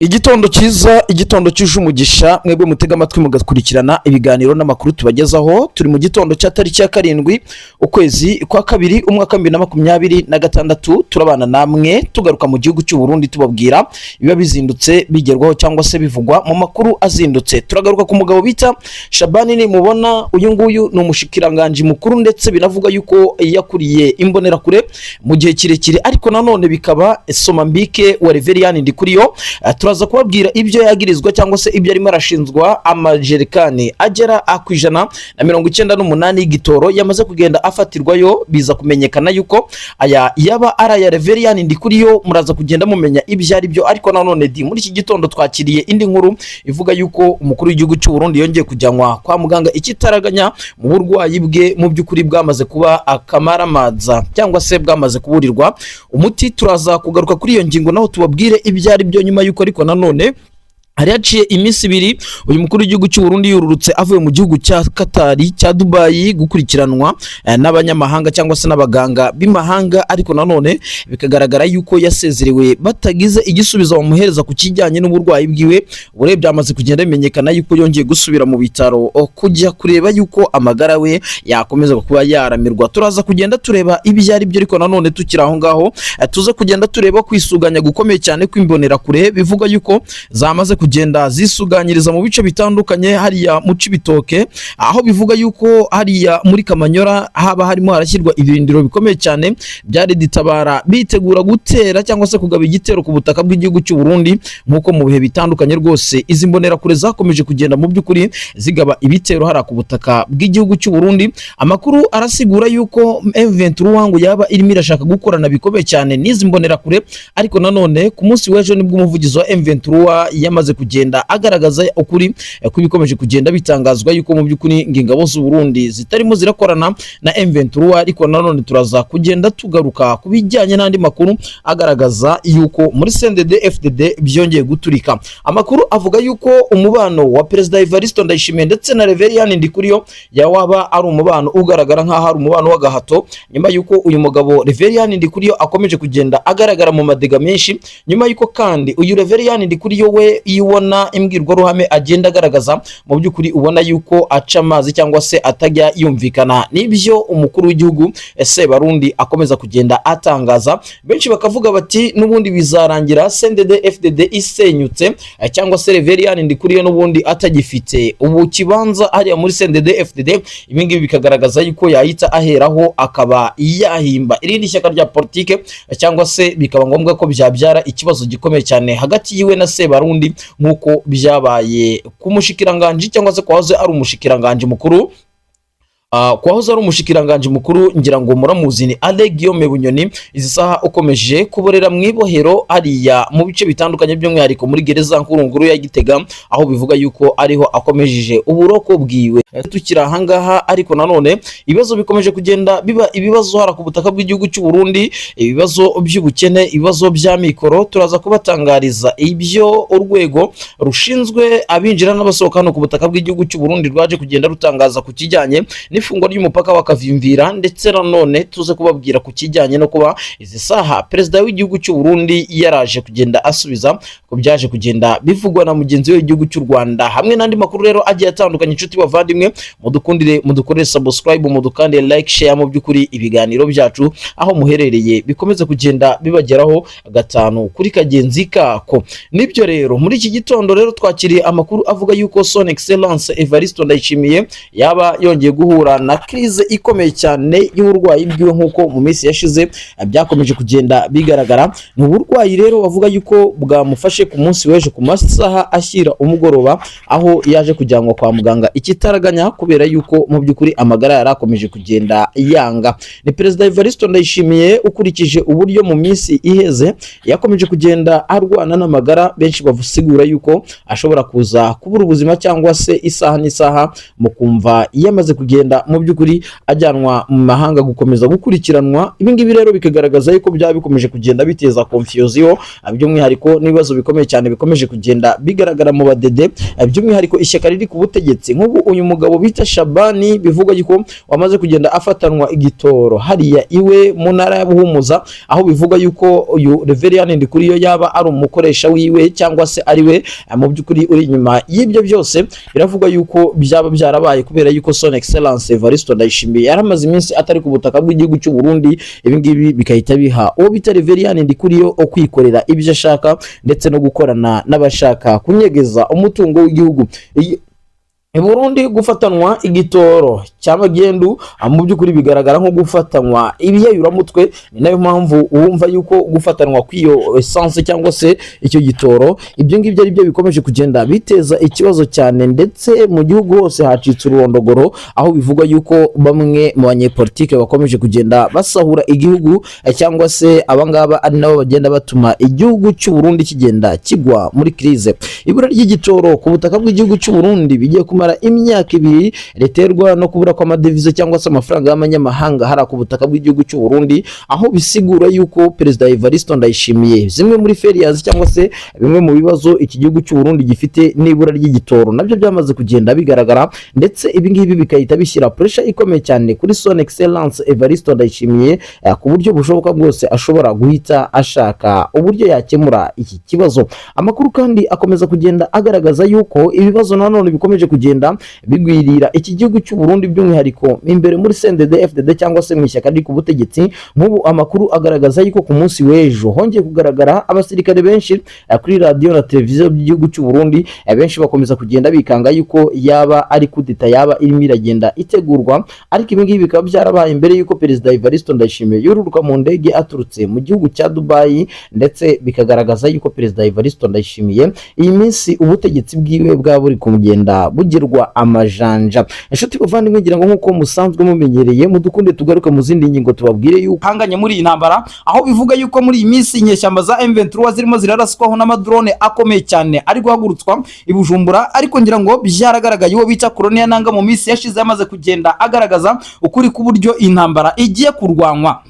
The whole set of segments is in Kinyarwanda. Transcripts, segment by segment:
Igitondo cyiza, igitondo cyuje umugisha, mwebwe mutega amatwi mugakurikirana ibiganiro n'amakuru tubagezaho. Turi mu gitondo cya tariki ya 7, ukwezi kwa kabiri, umwaka wa 2026. Turabana namwe tugaruka mu gihugu cy'u Burundi, tubabwira ibiba bizindutse bigerwaho cyangwa se bivugwa mu makuru azindutse. Turagaruka ku mugabo bita Shabani. Nimubona uyu nguyu ni umushikiranganji mukuru, ndetse binavuga yuko yakuriye Imbonerakure mu gihe kirekire, ariko nanone bikaba Somambike wa Reverien Ndikuriyo. Turaza kubabwira ibyo yagirizwa cyangwa se ibyo arimo arashinzwa. Amajerekani agera ku 198 y'igitoro yamaze kugenda afatirwayo, biza kumenyekana yuko aya yaba ari aya Reverien Ndikuriyo. Muraza kugenda mumenya ibyo ari byo. Ariko nanone di muri iki gitondo twakiriye indi nkuru ivuga yuko umukuru w'igihugu cy'u Burundi yongeye kujyanwa kwa muganga ikitaraganya mu burwayi bwe mu by'ukuri bwamaze kuba akamaramaza cyangwa se bwamaze kuburirwa umuti. Turaza kugaruka kuri iyo ngingo naho tubabwire ibyo ari byo, nyuma yuko ariko nanone hari haciye iminsi 2 uyu mukuru w'igihugu cy'u Burundi yururutse avuye mu gihugu cya Katari, cya Dubayi, gukurikiranwa n'abanyamahanga cyangwa se n'abaganga b'imahanga, ariko nanone bikagaragara yuko yasezerewe batagize igisubizo bamuhereza ku kijyanye n'uburwayi bwiwe. Uburebye byamaze kugenda bimenyekana yuko yongeye gusubira mu bitaro kujya kureba yuko amagara we yakomeza kuba yaramirwa. Turaza kugenda tureba ibyo ari byo. Ariko nanone tukiri aho ngaho, tuze kugenda tureba kwisuganya gukomeye cyane kw'Imbonerakure, bivuga yuko zamaze kugenda zisuganyiriza mu bice bitandukanye hariya mu Cibitoke, aho bivuga yuko hariya muri Kamanyora haba harimo harashyirwa ibirindiro bikomeye cyane bya Tabara, bitegura gutera cyangwa se kugaba igitero ku butaka bw'igihugu cy'u Burundi, nk'uko mu bihe bitandukanye rwose izi mbonerakure zakomeje kugenda mu by'ukuri zigaba ibitero hariya ku butaka bw'igihugu cy'u Burundi. Amakuru arasigura yuko M23 ngo yaba irimo irashaka gukorana bikomeye cyane n'izi mbonerakure, ariko nanone ku munsi w'ejo nibwo umuvugizi wa M23 yamaze kugenda agaragaza ukuri kw'ibikomeje kugenda bitangazwa, yuko mu by'ukuri ngo ingabo z'u Burundi zitarimo zirakorana na M23. Ariko nanone turaza kugenda tugaruka ku bijyanye n'andi makuru agaragaza yuko muri CNDD FDD byongeye guturika. Amakuru avuga yuko umubano wa Perezida Evariste Ndayishimiye ndetse na Reverien Ndikuriyo yawaba ari umubano ugaragara nk'aho ari umubano w'agahato, nyuma yuko uyu mugabo Reverien Ndikuriyo akomeje kugenda agaragara mu madega menshi, nyuma yuko kandi uyu Reverien Ndikuriyo we iyo ubona imbwirwaruhame agenda agaragaza, mu by'ukuri ubona yuko aca amazi cyangwa se atajya yumvikana n'ibyo umukuru w'igihugu Sebarundi akomeza kugenda atangaza. Benshi bakavuga bati n'ubundi bizarangira CNDD FDD isenyutse, cyangwa se Reverien Ndikuriyo n'ubundi atagifite ubu kibanza hariya muri CNDD FDD. Ibi ngibi bikagaragaza yuko yahita aheraho akaba yahimba irindi shyaka rya politike, cyangwa se bikaba ngombwa ko byabyara ikibazo gikomeye cyane hagati yiwe na Sebarundi, nk'uko byabaye ku mushikiranganji cyangwa se kwahoze ari umushikiranganji mukuru, kwahoze ari umushikiranganji mukuru, ngira ngo muramuzi, ni Alain Guillaume Bunyoni, izi saha ukomeje kuborera mu ibohero hariya mu bice bitandukanye, by'umwihariko muri gereza nkuru ya Gitega, aho bivuga yuko ariho akomejeje uburoko bwiwe. Tukiri ahangaha ariko nanone ibibazo bikomeje kugenda biba ibibazo hara ku butaka bw'igihugu cy'u Burundi, ibibazo by'ubukene, ibibazo bya mikoro. Turaza kubatangariza ibyo urwego rushinzwe abinjira n'abasohoka hano ku butaka bw'igihugu cy'u Burundi rwaje kugenda rutangaza ku kijyanye n'ifungwa ry'umupaka wa Kavimvira, ndetse nanone tuze kubabwira ku kijyanye no kuba izi saha perezida w'igihugu cy'u Burundi yaraje kugenda asubiza ku byaje kugenda bivugwa na mugenzi we w'igihugu cy'u Rwanda, hamwe n'andi makuru rero agiye atandukanye. Inshuti bavandimwe, mudukundire mudukorere subscribe, mudukandire like, share, mu by'ukuri ibiganiro byacu aho muherereye bikomeze kugenda bibageraho gatanu kuri kagenzi kako. Nibyo rero, muri iki gitondo rero twakiriye amakuru avuga yuko Son Excellence Evariste Ndayishimiye yaba yongeye guhura na crise ikomeye cyane y'uburwayi bwiwe, nk'uko mu minsi yashize byakomeje kugenda bigaragara. Ni uburwayi rero bavuga yuko bwamufashe ku munsi w'ejo ku masaha ashyira umugoroba, aho yaje kujyanwa kwa muganga ikitaraganya, kubera yuko mu by'ukuri amagara yari akomeje kugenda yanga. Ni Perezida Evariste Ndayishimiye ukurikije uburyo mu minsi iheze yakomeje kugenda arwana n'amagara, benshi basigura yuko ashobora kuza kubura ubuzima cyangwa se isaha n'isaha mukumva yamaze kugenda. kugenda mu by'ukuri ajyanwa mu mahanga gukomeza gukurikiranwa. Ibi ngibi rero bikagaragaza yuko byaba bikomeje kugenda biteza confusion, by'umwihariko n'ibibazo bikomeye cyane bikomeje kugenda bigaragara mu badede, by'umwihariko ishyaka riri ku butegetsi. Nk'ubu uyu mugabo bita Shabani bivugwa yuko wamaze kugenda afatanwa igitoro hariya iwe mu ntara ya Buhumuza, aho bivugwa yuko uyu Reverien Ndikuriyo yaba ari umukoresha wiwe cyangwa se ari we mu by'ukuri uri inyuma y'ibyo byose. Biravugwa yuko byaba byarabaye kubera yuko Son Excellence Evariste Ndayishimiye yaramaze iminsi atari ku butaka bw'igihugu cy'u Burundi. Ibi ngibi bigahita biha uwo bita Reverien Ndikuriyo kwikorera ibyo ashaka ndetse no gukorana n'abashaka kunyegeza umutungo w'igihugu. I Burundi gufatanwa igitoro cya magendu mu by'ukuri bigaragara nko gufatanwa ibiyayuramutwe. Ni nayo mpamvu wumva yuko gufatanwa kw'iyo essence cyangwa se icyo gitoro, ibyo ngibyo ari byo bikomeje kugenda biteza ikibazo cyane, ndetse mu gihugu hose hacitse ururondogoro, aho bivugwa yuko bamwe mu banyepolitike bakomeje kugenda basahura igihugu, cyangwa se abangaba ari nabo bagenda batuma igihugu cy'u Burundi kigenda kigwa muri crise. Ibura ry'igitoro ku butaka bw'igihugu cy'u Burundi bigiye kumara imyaka 2, riterwa no kubura kw'amadevize cyangwa se amafaranga y'amanyamahanga hariya ku butaka bw'igihugu cy'u Burundi, aho bisigura yuko Perezida Evariste Ndayishimiye zimwe muri failures cyangwa se bimwe mu bibazo iki gihugu cy'u Burundi gifite n'ibura ry'igitoro nabyo byamaze kugenda bigaragara, ndetse ibi ngibi bigahita bishyira pressure ikomeye cyane kuri Son Excellence Evariste Ndayishimiye, ku buryo bushoboka bwose ashobora guhita ashaka uburyo yakemura iki kibazo. Amakuru kandi akomeza kugenda agaragaza yuko ibibazo nanone bikomeje kugenda bigwirira iki gihugu cy'u Burundi, by'umwihariko imbere muri CNDD FDD cyangwa se mu ishyaka riri ku butegetsi. Nk'ubu amakuru agaragaza yuko ku munsi w'ejo hongeye kugaragara abasirikare benshi kuri radiyo na televiziyo by'igihugu cy'u Burundi. Benshi bakomeza kugenda bikanga yuko yaba ari kudeta yaba irimo iragenda itegurwa, ariko ibi ngibi bikaba byarabaye mbere yuko Perezida Evariste Ndayishimiye yururuka mu ndege aturutse mu gihugu cya Dubai, ndetse bikagaragaza yuko Perezida Evariste Ndayishimiye iyi minsi ubutegetsi bwiwe bwaba buri kugenda bugirwa amajanja. Inshuti bavandimwe, ngira ngo nk'uko musanzwe mumenyereye, mudukunde tugaruke mu zindi ngingo, tubabwire yuko hanganye muri iyi ntambara, aho bivuga yuko muri iyi minsi inyeshyamba za M23 zirimo ziraraswaho n'amadrone akomeye cyane ari guhagurutswa i Bujumbura. Ariko ngira ngo byaragaragaye, uwo bita Corneille Nanga mu minsi yashize yamaze kugenda agaragaza ukuri k'uburyo intambara igiye kurwanwa,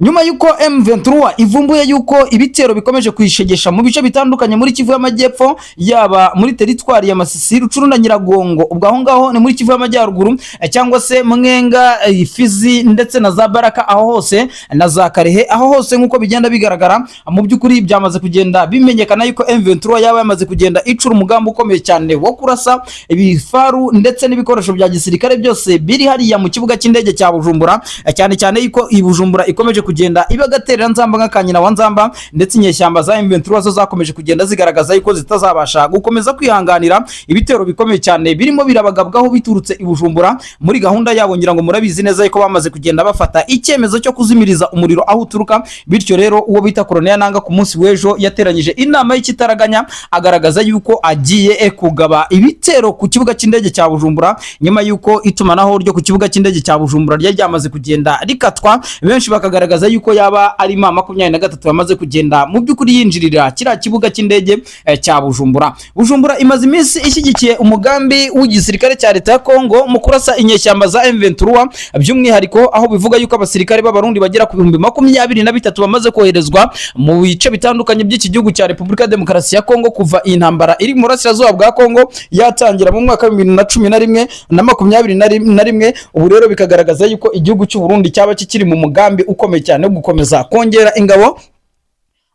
nyuma y'uko M23 ivumbuye yuko ibitero bikomeje kuyishegesha mu bice bitandukanye muri Kivu y'Amajyepfo, yaba muri teritwari ya Masisi, Rucuru na Nyiragongo, ubwo aho ngaho ni muri Kivu y'Amajyaruguru, cyangwa se Mwenga, Fizi ndetse na za Baraka, aho hose na za Karehe, aho hose nk'uko bigenda bigaragara, mu by'ukuri byamaze kugenda bimenyekana yuko M23 yaba yamaze kugenda icura umugambi ukomeye cyane wo kurasa ibifaru ndetse n'ibikoresho bya gisirikare byose biri hariya mu kibuga cy'indege cya Bujumbura, cyane cyane yuko i Bujumbura ikomeje kugenda iba agaterera nzamba nka kanyina wa nzamba, ndetse inyeshyamba za M23 zo zakomeje kugenda zigaragaza yuko zitazabasha gukomeza kwihanganira ibitero bikomeye cyane birimo birabagabwaho biturutse i Bujumbura muri gahunda yabo. Ngira ngo murabizi neza yuko bamaze kugenda bafata icyemezo cyo kuzimiriza umuriro aho uturuka. Bityo rero uwo bita Corneille Nanga ku munsi w'ejo yateranyije inama y'ikitaraganya, agaragaza yuko agiye kugaba ibitero ku kibuga cy'indege cya Bujumbura, nyuma yuko itumanaho ryo ku kibuga cy'indege cya Bujumbura ryari ryamaze kugenda rikatwa. Benshi bakagaragaza yuko yaba ari M23 yamaze kugenda mu by'ukuri yinjirira kiriya kibuga cy'indege cya Bujumbura. Bujumbura imaze iminsi ishyigikiye umugambi w'igisirikare cya leta ya Kongo mu kurasa inyeshyamba za M23, by'umwihariko aho bivuga yuko abasirikare b'Abarundi bagera ku 23,000 bamaze koherezwa mu bice bitandukanye by'iki gihugu cya Repubulika ya Demokarasi ya Kongo kuva iyi ntambara iri mu burasirazuba bwa Kongo yatangira mu mwaka wa 2011 na 21. Ubu rero bikagaragaza yuko igihugu cy'u Burundi cyaba kikiri mu mugambi ukomeye cyane wo gukomeza kongera ingabo,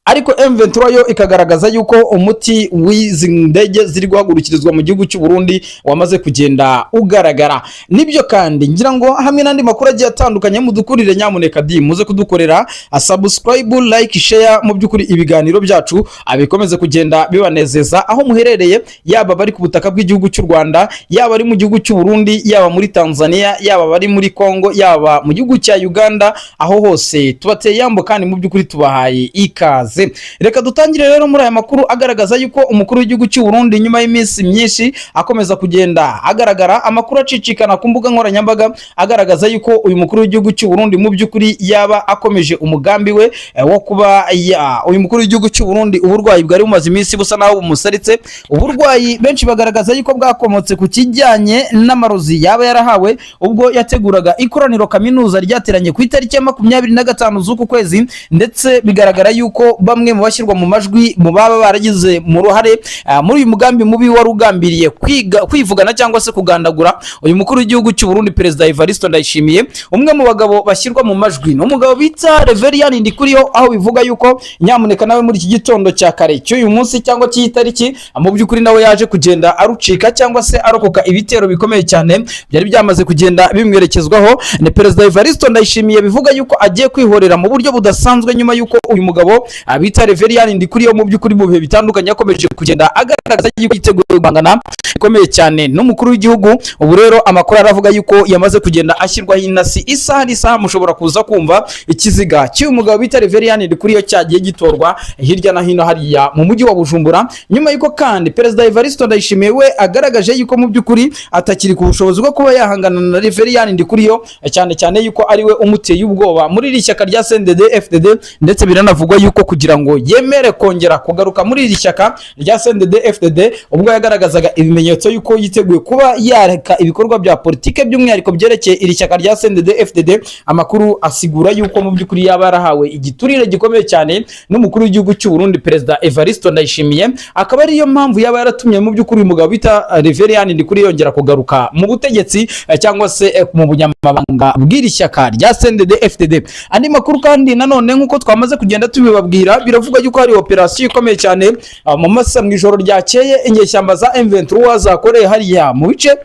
ariko M23 yo ikagaragaza yuko umuti w'izi ndege ziri guhagurukirizwa mu gihugu cy'u Burundi wamaze kugenda ugaragara. Nibyo kandi ngira ngo hamwe n'andi makuru agiye atandukanye, mudukurire nyamuneka di muze kudukorera subscribe, like, share, mu by'ukuri ibiganiro byacu abikomeze kugenda bibanezeza aho muherereye, yaba bari ku butaka bw'igihugu cy'u Rwanda, yaba ari mu gihugu cy'u Burundi, yaba muri Tanzania, yaba bari muri Congo, yaba mu gihugu cya Uganda, aho hose tubateye yambo kandi mu by'ukuri tubahaye ikaze. ikaze. Reka dutangire rero muri aya makuru agaragaza yuko umukuru w'igihugu cy'u Burundi, nyuma y'iminsi myinshi akomeza kugenda agaragara amakuru acicikana ku mbuga nkoranyambaga agaragaza yuko uyu mukuru w'igihugu cy'u Burundi mu by'ukuri yaba akomeje umugambi we wo kuba ya uyu mukuru w'igihugu cy'u Burundi, uburwayi bwari bumaze iminsi busa naho bumusaritse, uburwayi benshi bagaragaza yuko bwakomotse ku kijyanye n'amarozi yaba yarahawe ubwo yateguraga ikoraniro kaminuza ryateranye ku itariki ya 25 z'uku kwezi. Ndetse bigaragara yuko bamwe mu bashyirwa mu majwi mu baba baragize mu ruhare muri uyu mugambi mubi wari ugambiriye kwiga kwivugana cyangwa se kugandagura uyu mukuru w'igihugu cy'u Burundi, Perezida Evariste Ndayishimiye, umwe mu bagabo bashyirwa mu majwi ni umugabo bita Reverien Ndikuriyo, aho bivuga yuko nyamuneka nawe muri iki gitondo cya kare cy'uyu munsi cyangwa cy'iyi tariki, mu by'ukuri nawe yaje kugenda arucika cyangwa se arokoka ibitero bikomeye cyane byari byamaze kugenda bimwerekezwaho. Ni Perezida Evariste Ndayishimiye bivuga yuko agiye kwihorera mu buryo budasanzwe, nyuma yuko uyu mugabo bita Reverien Ndikuriyo mu by'ukuri mu bihe bitandukanye yakomeje kugenda agaragaza yuko yiteguye guhangana bikomeye cyane n'umukuru w'igihugu. Ubu rero amakuru aravuga yuko yamaze kugenda ashyirwaho intasi, isaha n'isaha mushobora kuza kumva ikiziga cy'uyu mugabo bita Reverien Ndikuriyo cyagiye gitorwa hirya no hino hariya mu mujyi wa Bujumbura. Nyuma yuko kandi Perezida Evariste Ndayishimiye we agaragaje yuko mu by'ukuri atakiri ku bushobozi bwo kuba yahangana na Reverien Ndikuriyo, cyane cyane yuko ari we umuteye ubwoba muri iri shyaka rya CNDD FDD. Ndetse biranavugwa yuko kugira ngo yemere kongera kugaruka muri iri shyaka rya CNDD FDD, ubwo yagaragazaga ibimenyetso yuko yiteguye kuba yareka ibikorwa bya politike, by'umwihariko byerekeye iri shyaka rya CNDD FDD, amakuru asigura yuko mu by'ukuri yaba yarahawe igiturire gikomeye cyane n'umukuru w'igihugu cy'u Burundi, Perezida Evariste Ndayishimiye, akaba ariyo mpamvu yaba yaratumye mu by'ukuri uyu mugabo bita Reverien Ndikuriyo yongera kugaruka mu butegetsi cyangwa se mu bunyamabanga bw'iri shyaka rya CNDD FDD. Andi makuru kandi nanone, nk'uko twamaze kugenda tubibabwira, biravuga yuko hari operasiyo ikomeye cyane mu masa mu ijoro ryakeye inyeshyamba za M23 zakoreye hariya mu bice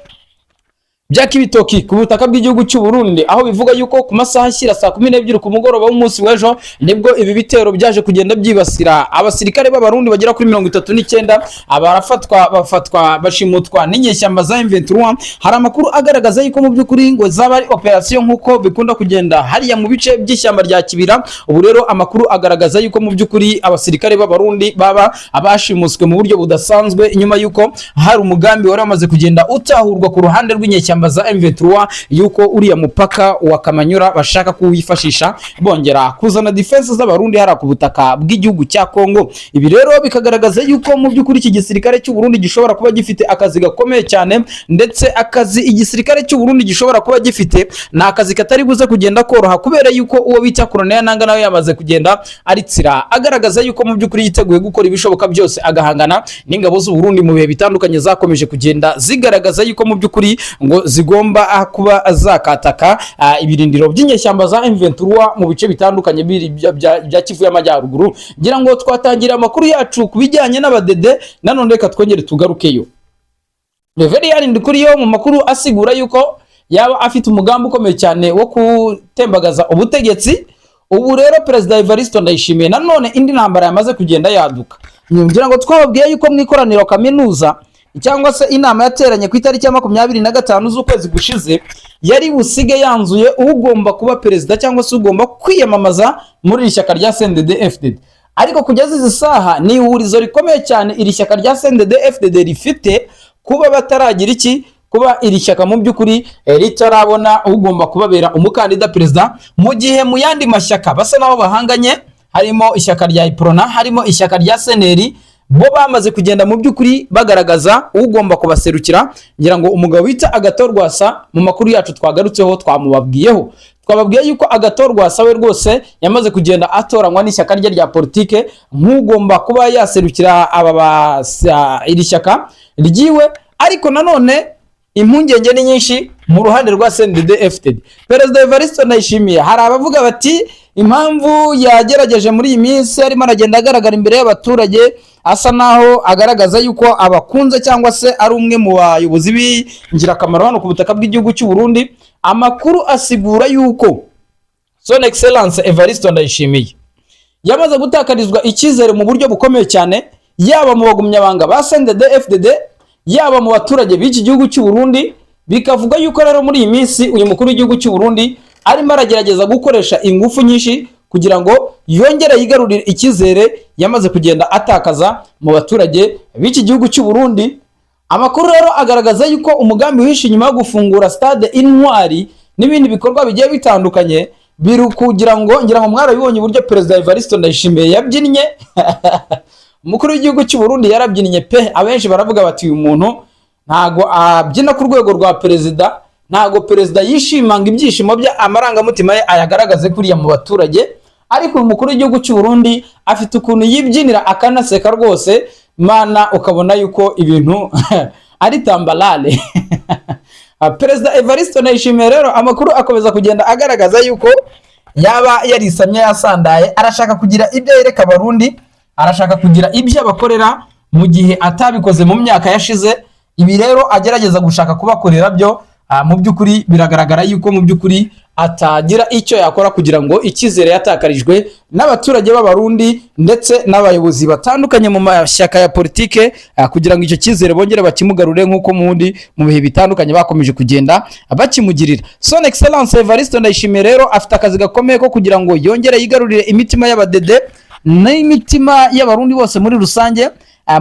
bya Kibitoki ku butaka bw'igihugu cy'u Burundi, aho bivuga yuko ku masaha ashyira saa 12 ku mugoroba w'umunsi w'ejo nibwo ibi bitero byaje kugenda byibasira abasirikare b'Abarundi bagera kuri 39, barafatwa, bafatwa bashimutwa n'inyeshyamba za M23. Hari amakuru agaragaza yuko mu by'ukuri ngo zaba ari operasiyo nk'uko bikunda kugenda hariya mu bice by'ishyamba rya Kibira. Ubu rero amakuru agaragaza yuko mu by'ukuri abasirikare b'Abarundi baba abashimuswe mu buryo budasanzwe, nyuma yuko hari umugambi wari wamaze kugenda utahurwa ku ruhande rw'inyeshyamba za M23 yuko uriya mupaka wa Kamanyura bashaka kuwifashisha bongera kuzana defense z'Abarundi hariya ku butaka bw'igihugu cya Kongo. Ibi rero bikagaragaza yuko mu by'ukuri iki gisirikare cy'u Burundi gishobora kuba gifite akazi gakomeye cyane. Ndetse akazi igisirikare cy'u Burundi gishobora kuba gifite ni akazi katari buze kugenda koroha, kubera yuko uwo bita Colonel Nanga nawe yamaze kugenda aritsira agaragaza yuko mu by'ukuri yiteguye gukora ibishoboka byose agahangana n'ingabo z'u Burundi mu bihe bitandukanye zakomeje kugenda zigaragaza yuko mu by'ukuri ngo zigomba kuba zakataka ibirindiro by'inyeshyamba za M23 mu bice bitandukanye biri bya Kivu y'Amajyaruguru. Ngira ngo twatangira amakuru yacu ku bijyanye n'abadede, nanone reka twongere tugarukeyo. Reverien Ndikuriyo, mu makuru asigura yuko yaba afite umugambi ukomeye cyane wo gutembagaza ubutegetsi. Ubu rero Perezida Evariste Ndayishimiye nanone indi ntambara yamaze kugenda yaduka. Ngira ngo twababwiye yuko mu ikoraniro kaminuza cyangwa se inama yateranye ku itariki ya 25 z'ukwezi gushize yari busige yanzuye ugomba kuba perezida cyangwa se ugomba kwiyamamaza muri iri shyaka rya CNDD FDD. Ariko kugeza izi saha ni ihurizo rikomeye cyane iri shyaka rya CNDD FDD rifite, kuba bataragira iki, kuba iri shyaka mu by'ukuri ritarabona ugomba kubabera umukandida perezida, mu gihe mu yandi mashyaka basa naho bahanganye, harimo ishyaka rya Uprona, harimo ishyaka rya CNL, bo bamaze kugenda mu by'ukuri bagaragaza ugomba kubaserukira. Ngira ngo umugabo bita Agathon Rwasa, mu makuru yacu twagarutseho twamubabwiyeho, twababwiye yuko Agathon Rwasa we rwose yamaze kugenda atoranywa n'ishyaka rye rya politike nk'ugomba kuba yaserukira aba iri shyaka ryiwe. Ariko nanone impungenge ni nyinshi mu ruhande rwa CNDD FDD. Perezida Evariste Ndayishimiye, hari abavuga bati impamvu yagerageje muri iyi minsi arimo aragenda agaragara imbere y'abaturage asa naho agaragaza yuko abakunze cyangwa se ari umwe mu bayobozi b'ingirakamaro hano ku butaka bw'igihugu cy'u Burundi, amakuru asigura yuko Son Excellence Evariste Ndayishimiye yamaze gutakarizwa icyizere mu buryo bukomeye cyane, yaba mu bagumyabanga ba CNDD FDD, yaba mu baturage b'iki gihugu cy'u Burundi. Bikavuga yuko rero muri iyi minsi uyu mukuru w'igihugu cy'u Burundi arimo aragerageza gukoresha ingufu nyinshi kugira ngo yongere yigarurire icyizere yamaze kugenda atakaza mu baturage b'iki gihugu cy'u Burundi. Amakuru rero agaragaza yuko umugambi wihishe inyuma yo gufungura Stade Intwari n'ibindi bikorwa bigiye bitandukanye biri kugira ngo, ngira ngo mwarabibonye uburyo Perezida Evariste Ndayishimiye yabyinnye. Umukuru w'igihugu cy'u Burundi yarabyinnye pe. Abenshi baravuga bati: "Uyu muntu ntago abyina ku rwego rwa perezida, ntago perezida yishimanga ibyishimo bye, amarangamutima ye ayagaragaze kuriya mu baturage." Ariko uyu mukuru w'igihugu cy'u Burundi afite ukuntu yibyinira akanaseka rwose, mana, ukabona yuko ibintu ari tambalale. Perezida Evariste Ndayishimiye rero, amakuru akomeza kugenda agaragaza yuko yaba yarisamye yasandaye, arashaka kugira ibyo yereka Abarundi, arashaka kugira ibyo abakorera mu gihe atabikoze mu myaka yashize. Ibi rero agerageza gushaka kubakorera byo, mu by'ukuri biragaragara yuko mu by'ukuri atagira icyo yakora kugira ngo icyizere yatakarijwe n'abaturage b'Abarundi ndetse n'abayobozi batandukanye mu mashyaka ya politike, kugira ngo icyo cyizere bongere bakimugarure nk'uko mundi mu bihe bitandukanye bakomeje kugenda bakimugirira. Son Excellence Evariste Ndayishimiye rero afite akazi gakomeye ko kugira ngo yongere yigarurire imitima y'abadede n'imitima y'Abarundi bose muri rusange.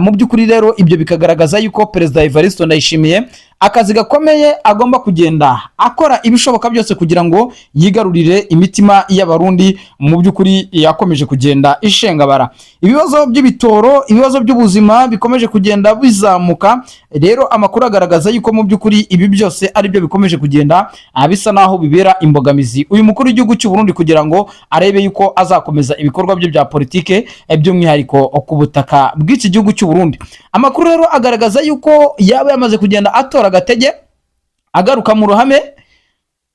Mu by'ukuri rero ibyo bikagaragaza yuko Perezida Evariste Ndayishimiye akazi gakomeye agomba kugenda akora ibishoboka byose kugira ngo yigarurire imitima y'Abarundi mu by'ukuri yakomeje kugenda ishengabara. Ibibazo by'ibitoro, ibibazo by'ubuzima bikomeje kugenda bizamuka. Rero amakuru agaragaza yuko mu by'ukuri ibi byose ari byo bikomeje kugenda bisa naho bibera imbogamizi uyu mukuru w'igihugu cy'u Burundi kugira ngo arebe yuko azakomeza ibikorwa bye bya politike, by'umwihariko ku butaka bw'iki gihugu cy'u Burundi. Amakuru rero agaragaza yuko yaba yamaze kugenda atora agatege, agaruka mu ruhame,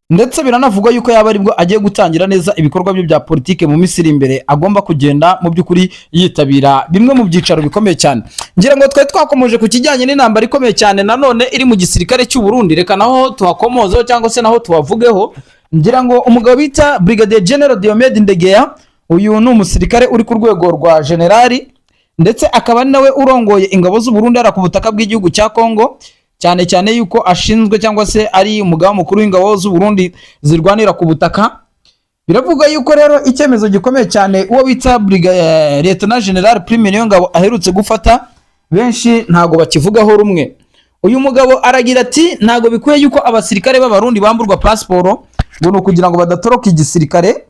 ndetse biranavugwa yuko yaba aribwo agiye gutangira neza ibikorwa bye bya politike mu minsi iri imbere, agomba kugenda mu by'ukuri yitabira bimwe mu byicaro bikomeye cyane. Ngira ngo twari twakomoje ku kijyanye n'intambara ikomeye cyane nanone iri mu gisirikare cy'u Burundi, reka naho tuhakomozeho cyangwa se naho tuhavugeho. Ngira ngo umugabo bita Brigadier General Diomede Ndegeya, uyu ni umusirikare uri ku rwego rwa generali, ndetse akaba ari nawe urongoye ingabo z'u Burundi hariya ku butaka bw'igihugu cya Kongo, cyane cyane yuko ashinzwe cyangwa se ari umugaba mukuru w'ingabo z'u Burundi zirwanira ku butaka. Biravuga yuko rero icyemezo gikomeye cyane uwo bita Lieutenant General Prime Niyongabo aherutse gufata, benshi ntago bakivugaho rumwe. Uyu mugabo aragira ati: "Ntago bikwiye yuko abasirikare b'Abarundi bamburwa pasiporo ngo ni ukugira ngo badatoroka igisirikare."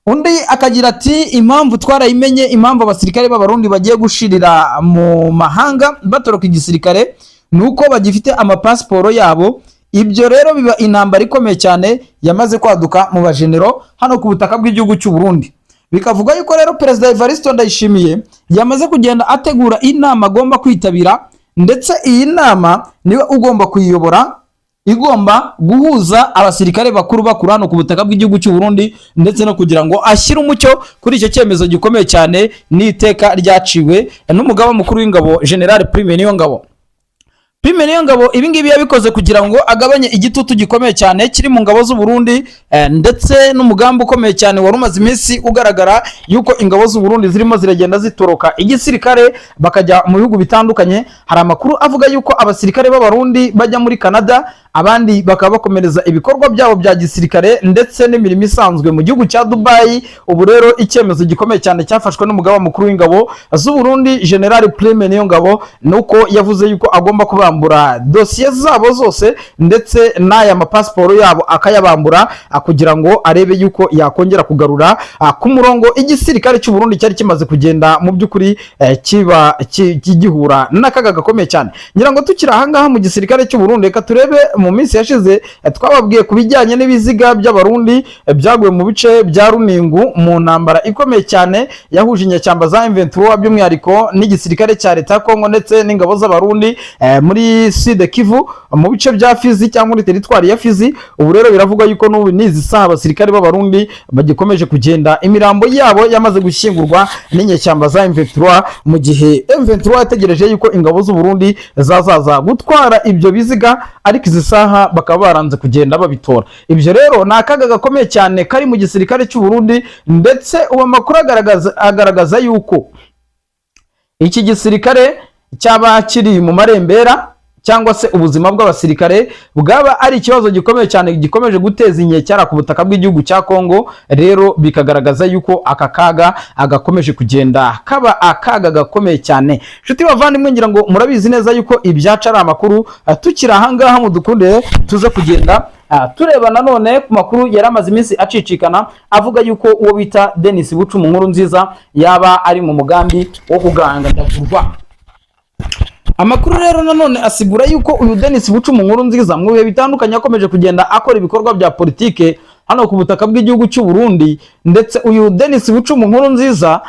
Undi akagira ati: "Impamvu twarayimenye, impamvu abasirikare b'Abarundi bagiye gushirira mu mahanga batoroka igisirikare ni uko bagifite amapasiporo yabo." Ibyo rero biba intambara ikomeye cyane yamaze kwaduka mu bajenero hano ku butaka bw'igihugu cy'u Burundi. Bikavuga yuko rero Perezida Evariste Ndayishimiye yamaze kugenda ategura inama agomba kwitabira, ndetse iyi nama niwe ugomba kuyiyobora, igomba guhuza abasirikare bakuru bakuru hano ku butaka bw'igihugu cy'u Burundi, ndetse no kugira ngo ashyire umucyo kuri icyo cyemezo gikomeye cyane n'iteka ryaciwe n'umugaba mukuru w'ingabo, General Prime Niyongabo. Prime Niyongabo ibi ngibi yabikoze kugira ngo agabanye igitutu gikomeye cyane kiri mu ngabo z'u Burundi, ndetse n'umugambi ukomeye cyane wari umaze iminsi ugaragara yuko ingabo z'u Burundi zirimo ziragenda zitoroka igisirikare bakajya mu bihugu bitandukanye. Hari amakuru avuga yuko abasirikare b'Abarundi bajya muri Canada, abandi bakaba bakomereza ibikorwa byabo bya gisirikare ndetse n'imirimo isanzwe mu gihugu cya Dubai. Ubu rero icyemezo gikomeye cyane cyafashwe n'umugaba mukuru w'ingabo z'u Burundi, General Prime Niyongabo, nuko yavuze yuko agomba kubambura dosiye zabo zose ndetse n'aya mapasiporo yabo akayabambura, kugira ngo arebe yuko yakongera kugarura ku murongo igisirikare cy'u Burundi cyari kimaze kugenda mu by'ukuri kiba gihura n'akaga gakomeye cyane. Ngira ngo tukiri ahangaha mu gisirikare cy'u Burundi, reka turebe mu minsi yashize twababwiye ku bijyanye n'ibiziga by'Abarundi byaguye mu bice bya Runingu mu ntambara ikomeye cyane yahuje inyeshyamba za M23 by'umwihariko n'igisirikare cya leta ya Kongo ndetse n'ingabo z'Abarundi muri Sud Kivu, mu bice bya Fizi cyangwa muri teritwari ya Fizi. Ubu rero biravugwa yuko n'ubu n'izi saha abasirikare b'Abarundi bagikomeje kugenda, imirambo yabo yamaze gushyingurwa n'inyeshyamba za M23, mu gihe M23 yategereje yuko ingabo z'u Burundi zazaza gutwara ibyo biziga, ariko izi saha bakaba baranze kugenda babitora. Ibyo rero ni akaga gakomeye cyane kari mu gisirikare cy'u Burundi, ndetse ubu amakuru agaragaza yuko iki gisirikare cyaba kiri mu marembera. cyangwa se ubuzima bw'abasirikare bwaba ari ikibazo gikomeye cyane gikomeje guteza inkeke ku butaka bw'igihugu cya Kongo. Rero bikagaragaza yuko aka kaga agakomeje kugenda kaba akaga gakomeye cyane. Inshuti bavandimwe, ngira ngo murabizi neza yuko ibyacu ari amakuru. Tukiri ahangaha, mudukundire tuze kugenda tureba nanone ku makuru yari amaze iminsi acicikana avuga yuko uwo bita Denis Bucumu Nkuru Nziza yaba ari mu mugambi wo kugandagurwa. Amakuru rero nanone asigura yuko uyu Denis Bucumu Nkuru Nziza mu bihe bitandukanye akomeje kugenda akora ibikorwa bya politike hano ku butaka bw'igihugu cy'u Burundi, ndetse uyu Denis Bucumu Nkuru Nziza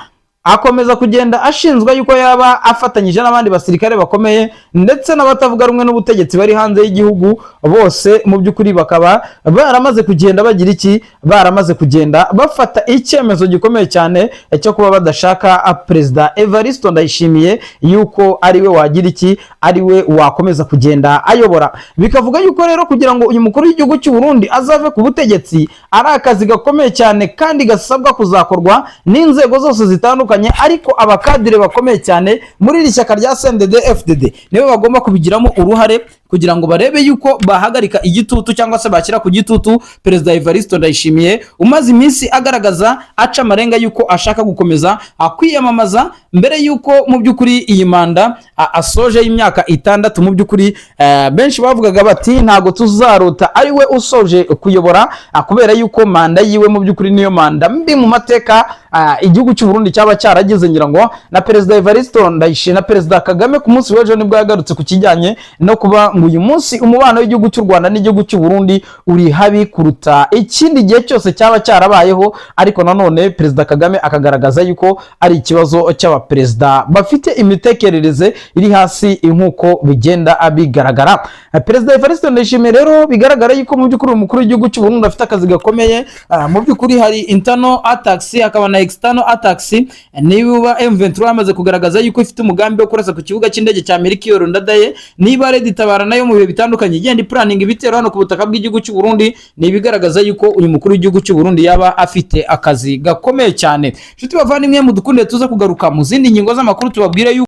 akomeza kugenda ashinzwa yuko yaba afatanyije n'abandi basirikare bakomeye ndetse n'abatavuga rumwe n'ubutegetsi bari hanze y'igihugu bose. Mu by'ukuri bakaba baramaze kugenda bagira iki? Baramaze kugenda bafata icyemezo gikomeye cyane cyo kuba badashaka Perezida Evariste Ndayishimiye yuko ari we wagira iki? Ari we wakomeza kugenda ayobora. Bikavuga yuko rero kugira ngo uyu mukuru w'igihugu cy'u Burundi azave ku butegetsi ari akazi gakomeye cyane kandi gasabwa kuzakorwa n'inzego zose zitandukanye, ariko abakadire bakomeye cyane muri iri shyaka rya CNDD FDD nibo bagomba kubigiramo uruhare kugira ngo barebe yuko bahagarika igitutu cyangwa se bashyira ku gitutu Perezida Evariste Ndayishimiye umaze iminsi agaragaza aca amarenga yuko ashaka gukomeza kwiyamamaza mbere yuko mu by'ukuri iyi manda asoje y'imyaka 6. Mu by'ukuri benshi bavugaga bati ntabwo tuzarota ari we usoje kuyobora, kubera yuko manda yiwe mu by'ukuri niyo manda mbi mu mateka igihugu cy'u Burundi cyaba cyaragize. Ngira ngo na Perezida Evariste Ndayishimiye na Perezida Kagame ku munsi w'ejo nibwo yagarutse ku kijyanye no kuba ngo uyu munsi umubano w'igihugu cy'u Rwanda n'igihugu cy'u Burundi uri habi kuruta ikindi gihe cyose cyaba cyarabayeho. Ariko nanone Perezida Kagame akagaragaza yuko ari ikibazo cy'abaperezida bafite imitekerereze iri hasi nk'uko bigenda bigaragara. Perezida Evariste Ndayishimiye rero bigaragara yuko mu by'ukuri umukuru w'igihugu cy'u Burundi afite akazi gakomeye. Mu by'ukuri hari internal attacks, hakaba na external attacks. Niba M23 yamaze kugaragaza yuko ifite umugambi wo kurasa ku kibuga cy'indege cya Melchior Ndadaye, niba Red Tabara nayo mu bihe bitandukanye igenda iplanning ibitero hano ku butaka bw'igihugu cy'u Burundi, ni ibigaragaza yuko uyu mukuru w'igihugu cy'u Burundi yaba afite akazi gakomeye cyane. Inshuti bavandimwe, mudukunde tuza kugaruka mu zindi ngingo z'amakuru tubabwire yuko